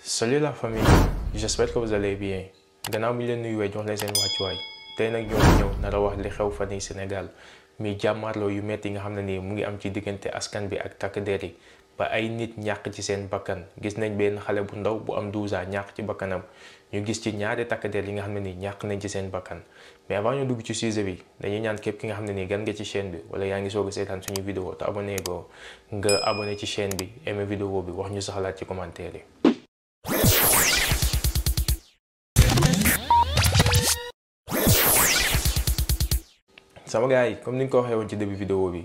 Salut la famille, j'espère que vous allez bien. Gannaaw mi leen nuyuwee jox leen seen wàccuwaay tey nag ñoo ñëw nar a wax li xew fan yi Sénégal mi jàmmaarloo yu metti yi nga xam ne nii mu ngi am ci diggante askan bi ak takk der yi ba ay nit ñàkk ci seen bakkan. Gis nañ benn xale bu ndaw bu am 12 ans ñàkk ci bakkanam, ñu gis ci ñaari takk der yi nga xam ne nii ñàkk nañ ci seen bakkan. Mais avant ñu dugg ci sujet bi dañuy ñaan képp ki nga xam ne nii gan nga ci chaîne bi wala yaa ngi soog a seetaan suñu vidéo te abonné go nga abonné ci chaîne bi, aimé vidéo bi, wax ñu sa xalaat ci commentaire yi. sama gars yi comme ni ñu ko waxee woon ci début vidéo bi,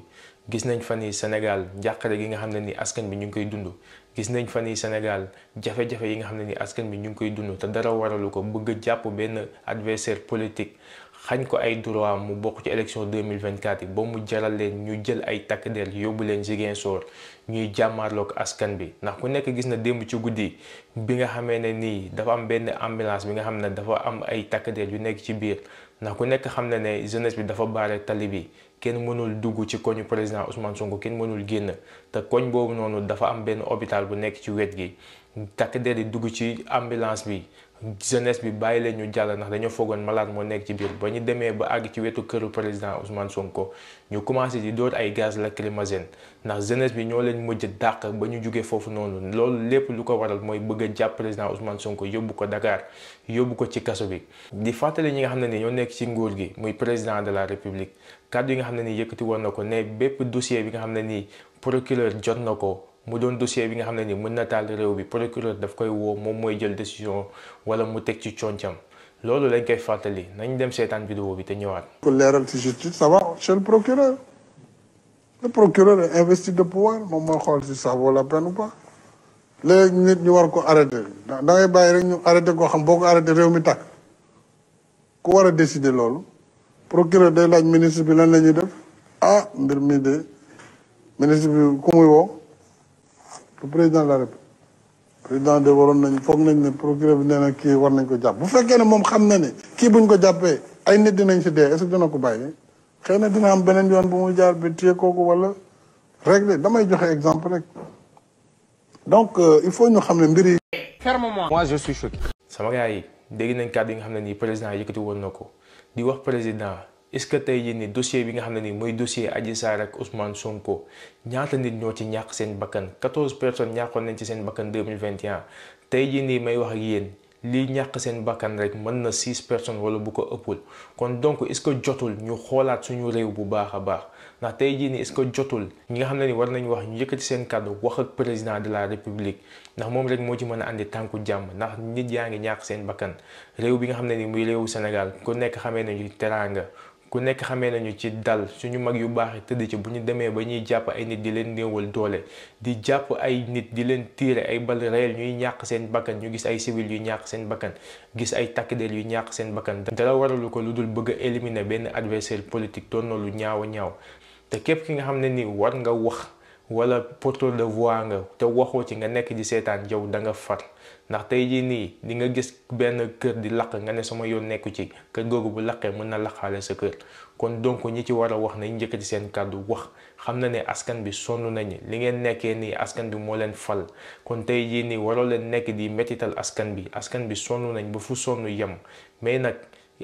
gis nañ fan yi Sénégal njàqare gi nga xam ne ni askan bi ñu ngi koy dund. Gis nañ fan yi Sénégal jafe-jafe yi nga xam ne ni askan bi ñu ngi koy dund te dara waralu ko bëgg a jàpp benn adversaire politique xañ ko ay droit mu bokk ci élection 2024 yi ba mu jaral leen ñu jël ay takk der yóbbu leen Ziguinchor ñuy jàmmaarloog askan bi. Ndax ku nekk gis na démb ci guddi bi nga xamee ne nii dafa am benn ambulance bi nga xam ne dafa am ay takk der yu nekk ci biir. Ndax ku nekk xam na ne jeunesse bi dafa baare tali bi, kenn mënul dugg ci koñu président Ousmane Sonko, kenn mënul génn te koñ boobu noonu dafa am benn hôpital bu nekk ci wet gi. Takk der yi dugg ci ambulance bi, jeunesse bi bàyyi leen ñu jàll ndax dañoo foogoon malade moo nekk ci biir. Ba ñu demee ba àgg ci wetu këru président Ousmane Sonko ñu commencé di dóor ay gaz lacrymogène ndax jeunesse bi ñoo leen mujj dàq ba ñu jugee foofu noonu. Loolu lépp lu ko waral mooy bëgg a jàpp président Ousmane Sonko yóbbu ko Dakar, yóbbu ko ci kaso bi. Di fàttali ñi nga xam ne ni ñoo nekk ci nguur gi muy président de la république, kàddu yi nga xam ne nii yëkkati woon na ko ne bépp dossier bi nga xam ne nii procureur jot na ko mu doon dossier bi nga xam ne ni mën na taal réew bi, procureur daf koy woo moom mooy jël décision wala mu teg ci concam. loolu lañ koy fàttali. nañ dem seetaan vidéo bi te ñëwaat. ko leeral ci justice ça va chez le procureur. Le procureur est investi de pouvoir moom mooy xool si ça vaut la peine ou pas. léegi nit ñu war ko arrêté da ngay bàyyi rek ñu arrêté koo xam boo ko arrêté réew mi tàkk ku war a décider loolu. procureur day laaj ministre bi lan la ñuy def ah mbir mi de ministre bi ku muy woo le président de la République. président de waroon nañ foog nañ ne procureur bi nee na kii war nañ ko jàpp bu fekkee ne moom xam na ne kii buñ ko jàppee ay nit dinañ si dee est-ce que dina ko bàyyi xëy na dina am beneen yoon bu muy jaar bi téye kooku wala régler. damay joxe exemple rek donc il faut ñu xam ne mbir yi. Ferme-moi. Moi je suis choqué. sama gars yi dégg nañ kàddu yi nga xam ne nii président yëkkati woon na ko di wax président est-ce que tey jii nii dossier bi nga xam ne nii mooy dossier Adji Sarr ak Ousmane Sonko ñaata nit ñoo ci ñàkk seen bakkan 14 personnes ñàkkoon nañ ci seen bakkan 2021 tey jii nii may wax ak yéen lii ñàkk seen bakkan rek mën na 6 personnes wala bu ko ëppul. kon donc est-ce que jotul ñu xoolaat suñu réew bu baax a baax ndax tey jii nii est-ce que jotul ñi nga xam ne ni war nañu wax ñu yëkkati seen kàddu wax ak président de la république ndax moom rek moo ci mën a andi tànku jàmm. ndax nit yaa ngi ñàkk seen bakkan réew bi nga xam ne ni muy réewu Sénégal ku nekk xamee nañu teraanga, ku nekk xamee nañu ci dal, suñu mag yu baax yi tëdd ci bu ñu demee ba ñuy jàpp ay nit di leen néewal doole, di jàpp ay nit di leen tiire ay bal réel ñuy ñàkk seen bakkan. ñu gis ay civil yu ñàkk seen bakkan, gis ay takk der yu ñàkk seen bakkan. dara waralu ko lu dul bëgg a éliminer benn adversaire politique. doon na lu ñaaw a ñaaw te képp ki nga xam ne ni war nga wax wala porteur de voix nga te waxoo ci nga nekk di seetaan yow da nga far. ndax tey jii nii di nga gis benn kër di lakk nga ne sama yoon nekku ci, kër googu bu laqee mën na laqaale sa kër. kon donc ñi ci war a wax nañ njëkkati seen kàddu wax xam na ne askan bi sonn nañu. li ngeen nekkee nii askan bi moo leen fal, kon tey jii nii waroo leen nekk di mettital askan bi. askan bi sonn nañ ba fu sonn yem. mais nag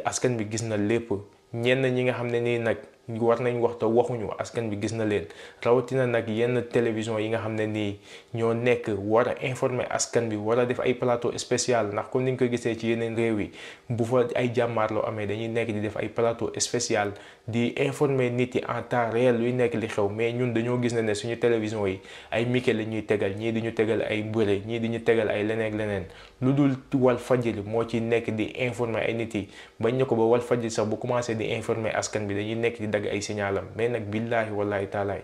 askan bi gis na lépp. ñenn ñi nga xam ne nii nag war nañ wax te waxuñu askan bi gis na leen, rawatina nag yenn télévision yi nga xam ne nii ñoo nekk war a informer askan bi, war a def ay plateau spécial. ndax comme ni nga ko gisee ci yeneen réew yi bu fa ay jàmmaarloo amee dañuy nekk di def ay plateau spécial di informer nit yi en temps réel luy nekk li xew. mais ñun dañoo gis ne suñu télévision yi ay Mickey la ñuy tegal, ñii di ñu tegal ay bëre, ñii di ñu tegal ay leneen leneen lu dul Walfadjri moo ci nekk di informer ay nit yi. bañ na ko ba Walfadjri sax bu commencé di informer askan bi dañuy nekk di dagg ay signalam. mais nag billaahi wallaahi taalaay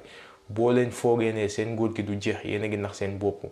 boo leen foogee ne seen nguur gi du jeex yéen a ngi nax seen bopp.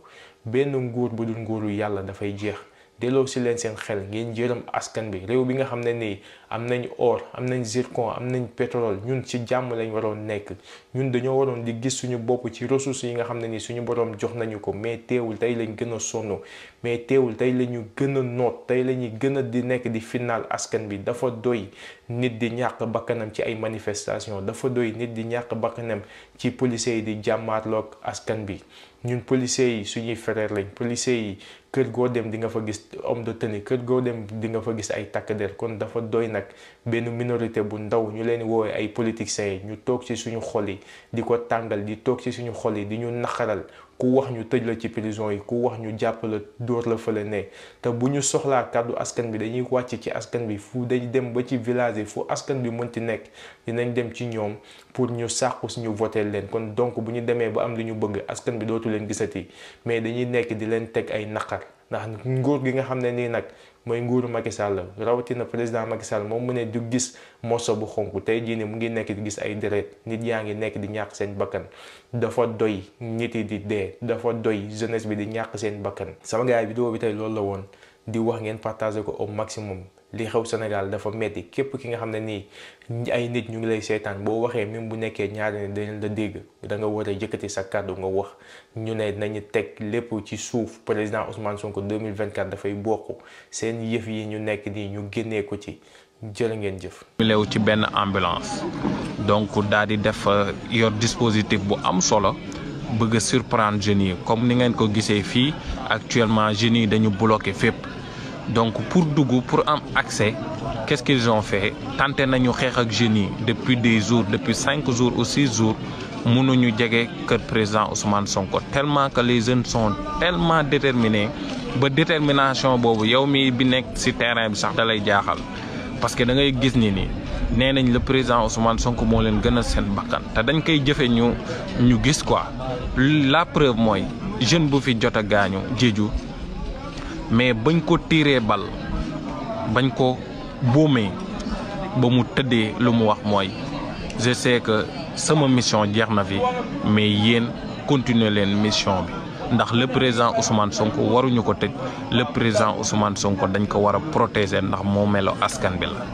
benn nguur bu dul nguuru yàlla dafay jeex. delloo si leen seen xel ngeen jërëm askan bi. réew bi nga xam ne nii am nañ or, am nañ zircon, am nañ pétrole, ñun ci jàmm lañ waroon nekk. ñun dañoo waroon di gis suñu bopp ci ressources yi nga xam ne nii suñu borom jox nañu ko. mais teewul tey lañ gën a sonn. mais teewul tey la ñu gën a noot tey la ñuy gën a di nekk di final askan bi. Dafa doy nit di ñàkk bakkanam ci ay manifestation dafa doy nit di ñàkk bakkanam ci policiers yi di jàmmaarloog askan bi. ñun policiers yi suñuy frère lañ, policiers yi kër goo dem di nga fa gis homme de tenue, kër goo dem di nga fa gis ay takk der. kon dafa doy nag benn minorité bu ndaw ñu leen woowee ay politiciens yi ñu toog ci suñu xol yi di ko tàngal, di toog ci suñu xol yi di ñu naqaral. ku wax ñu tëj la ci prison yi, ku wax ñu jàpp la dóor la fële ne. te bu ñu soxlaa kàddu askan bi dañuy wàcc ci askan bi fu dañ dem ba ci village yi fu askan bi mënti nekk dinañ dem ci ñoom pour ñu sàkku suñu voté leen. kon donc bu ñu demee ba am li ñu bëgg askan bi dootu leen gisati mais dañuy nekk di leen teg ay naqar. ndax nguur gi nga xam ne nii nag mooy nguuru Macky Sall rawatina président Macky Sall moom mu ne du gis morso bu xonk tey jii nii mu ngi nekk di gis ay deret, nit yaa ngi nekk di ñàkk seen bakkan. dafa doy nit yi di dee, dafa doy jeunesse bi di ñàkk seen bakkan. sama gars yi vidéo bi tey loolu la woon di wax ngeen partager ko au maximum. li xew Sénégal dafa metti képp ki nga xam ne nii ay nit ñu ngi lay seetaan boo waxee même bu nekkee ñaari ne dañ la dégg da nga war a yëkkati sa kàddu nga wax. ñu ne nañu teg lépp ci suuf président Ousmane Sonko 2024 dafay bokk seen yëf yi ñu nekk nii ñu génnee ko ci. jërë ngeen jëf. lew ci benn ambulance donc daal di def yor dispositif bu am solo bëgg a surprendre jeunes yi comme ni ngeen ko gisee fii actuellement jeunes yi dañu bloqué fépp. donc pour dugg pour am accès qu'est-ce qu'ils ont fait tenté nañu xeex ak jeunes yi depuis des jours, depuis 5 jours ou 6 jours mënuñu jege kër président Ousmane Sonko tellement que les jeunes sont tellement déterminés ba détermination boobu yow mi bi nekk ci terrain bi sax da lay jaaxal parce que da ngay gis ni nee nañ le président Ousmane Sonko moo leen gën a seen bakkan te dañ koy jëfe ñu gis quoi. la preuve mooy jeune bu fi jot a gaañu Jeeju mais bañ ko tiiree bal bañ ko boomee ba mu tëddee lu mu wax mooy je sais que sama mission jeex na fi mais yéen continuer leen mission bi ndax le président Ousmane Sonko waruñu ko tëj le président Ousmane Sonko dañ ko war a protéger ndax moo melo askan bi la.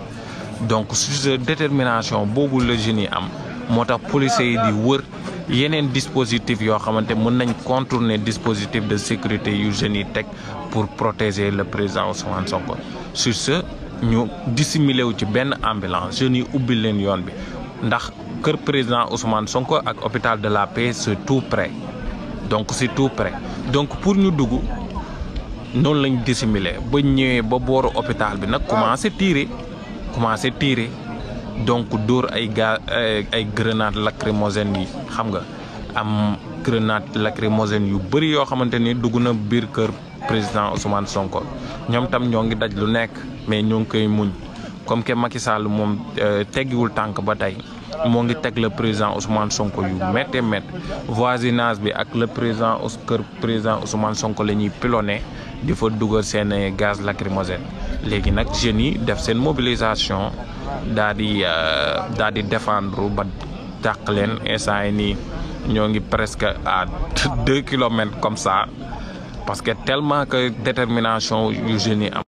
donc sur détermination boobu la jeunes yi am moo tax policiers yi di wër yeneen dispositif yoo xamante mën nañ contourner dispositif de sécurité yu jeunes yi teg pour protéger le président Ousmane Sonko. sur ce ñu dissimulé wu ci benn ambulance jeunes yi ubbi leen yoon bi ndax kër président Ousmane Sonko ak hôpital de la Paix c'est tout près donc c'est tout près donc pour ñu dugg noonu lañ dissimulé ba ñëwee ba booru hôpital bi nag commencé tirer donc dóor ay gaz ay grenades lacrymogènes yi xam nga am grenade lacrymogène yu bëri yoo xamante ni dugg na biir kër président Ousmane Sonko ñoom tam ñoo ngi daj lu nekk mais ñoo ngi koy muñ comme que Macky Sall moom teggiwul tànk ba tey moo ngi teg le président Ousmane Sonko yu méttee voisinage bi ak le président kër président Ousmane Sonko la ñuy pilonné di fa dugal seen gaz lacrymogène. léegi nag jeunes yi def seen mobilisation daa di défendre ba dàq leen instant yi nii ñoo ngi presque à 2 kilomètres comme ça parce que tellement que détermination yu jeunes yi am.